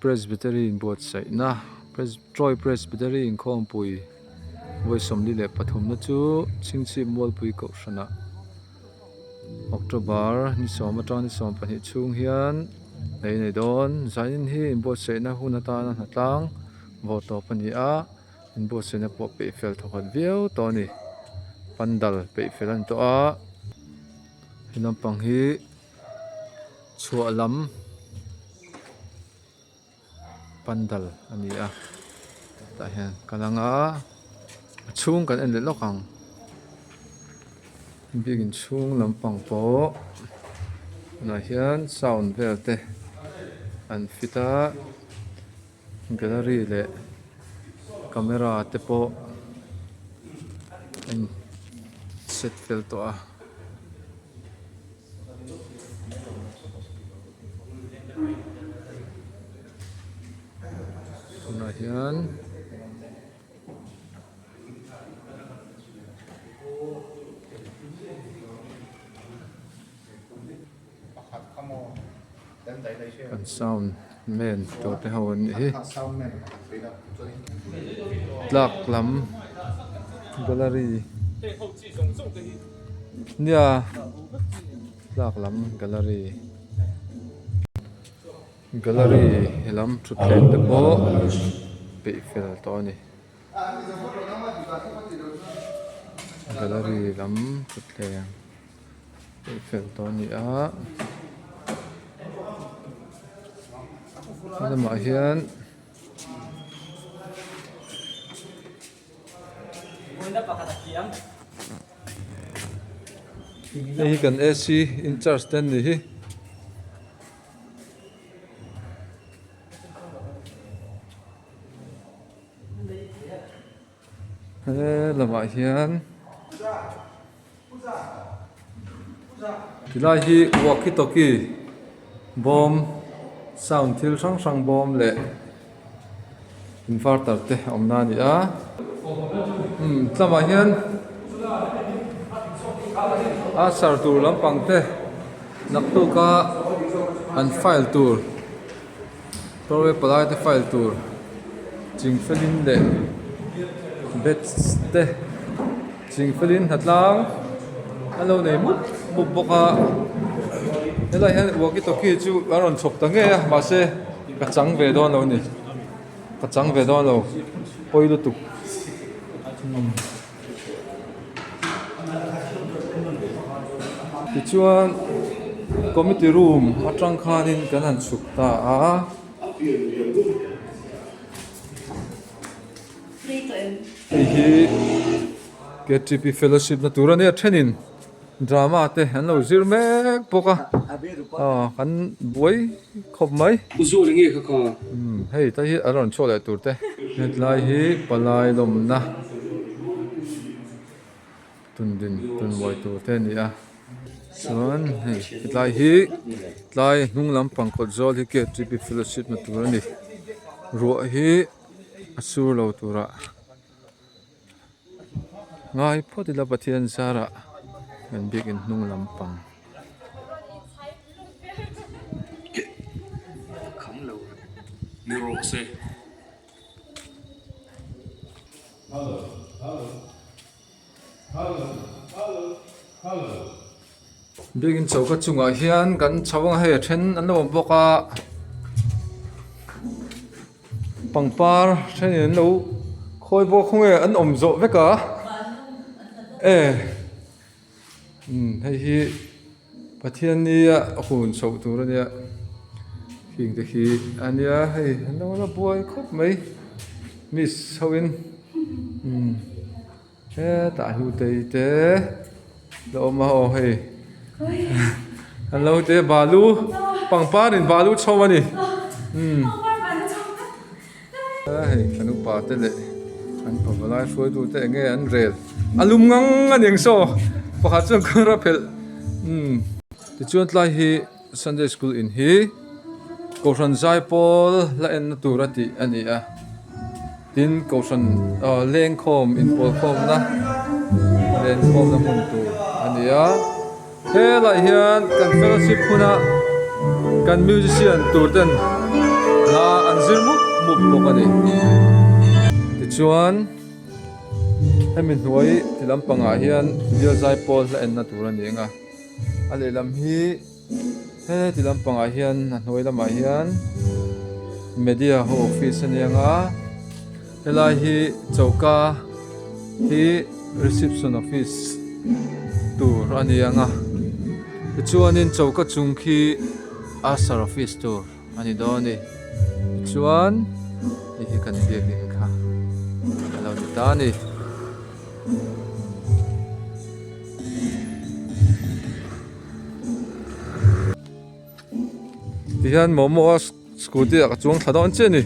Presbytery inbuatsaihna Troy Presbytery inkhawmpui vawi 43 na chu Chhingchhip Mualpui Kohhranah October ni sawm atang ni 12 chhung hian lei nei dawn. Zanin hi inbuatsaihna hun atana hnatlang vawh tawp a ni a, inbuatsaihna pawh peih fel thawkhat viau tawh a ni. Pandal peih fel a ni tawh a, he lampang hi chhuah lam pandal a ni a tah hian kal ang a a chhung kan en leh lawk ang biakin chhung lampang pawh tunah hian sound vel te an fit a gallery leh camera te pawh a in set fel tawh a. Tunah hian kan sound man tur te ho an nih hi tlak lam gallery. Nia tlak lam gallery gallery he lam thutthleng te pawh peih fel tawh a ni gallery lam thutthleng peih fel tawh a ni a helamah hian. Hei hi kan AC incharge te an nih hi. He lamah hian Tilai hi walkie talkie bawm sound thil hrang hrang bawm leh inverter te a awmna a ni a umm tlamah hian a sar tur lampang te naktuk a an file tur. Tawlai palai te file tur chingfelin leh beds te chingfelin hnatlang an lo nei mup mup bawk a helaiah hian walkie talkie chu an rawn chhawp ta ngei a mahse ka chang ve dawn lo a ni ka chang ve dawn lo pawi lutuk. Tichuan committee room atang khanin kan han chhuk ta a. Hei hi KTP fellowship na tur a nia thenin drama te an lo zir mek bawk a aw kan buai khawp mai. Hei ta hi an rawn chhuah leh tur te. Hetlai hi palai lawmna tundin tunbuai tur te a ni a chuan hei hetlai hi tlai hnung lampang kawt zawl hi KTP fellowship na tur a ni ruah hi a sur lo turah. Ngai phawt ila Pathian zarah kan biakin hnung lampang. Biakin choka chungah hian kan chho ang a hei a then an lo awm bawk a. Pangpar thenin an lo khawi bawk khaw nge an awm zawh vek a e umm hei hi Pathianni a hun chhoh tur a nia heng te khi a nia hei an lo la buai khawp mai miss ho in umm. Hetah hlutei te la awm a aw hei an lo te balu pangpar in balu chho a ni umm hei kan upa te leh an pavalai hruaitu te eng nge an rel a lum ngang a ni ang saw pakhat chuan kawr a phelh umm tichuan tlai hi Sunday school in hi Kohhran zaipawl la enna tur a tih a ni a tin Kohhran ah lengkhawm inpawlkhawmna lenkhawmna hmun tur a ni a helaiah hian kan fellowship huna kan musician tur ten hla an. zir mup mup bawk a ni. Tichuan hemi hnuai ti lampangah hian bial zaipawl hla enna tur a ni ang a, a lehlam hi he ti lampangah hian a hnuai lamah hian media ho office a ni ang a, helai hi choka hi reception office tur a ni ang a, tichuanin choka chung khi usher office tur. A ni dawn a ni. Tichuan hei hi kan biakin kha a lo ni ta a ni. Tihian momo a scooty ah ka chuang thla dawn chiah a ni.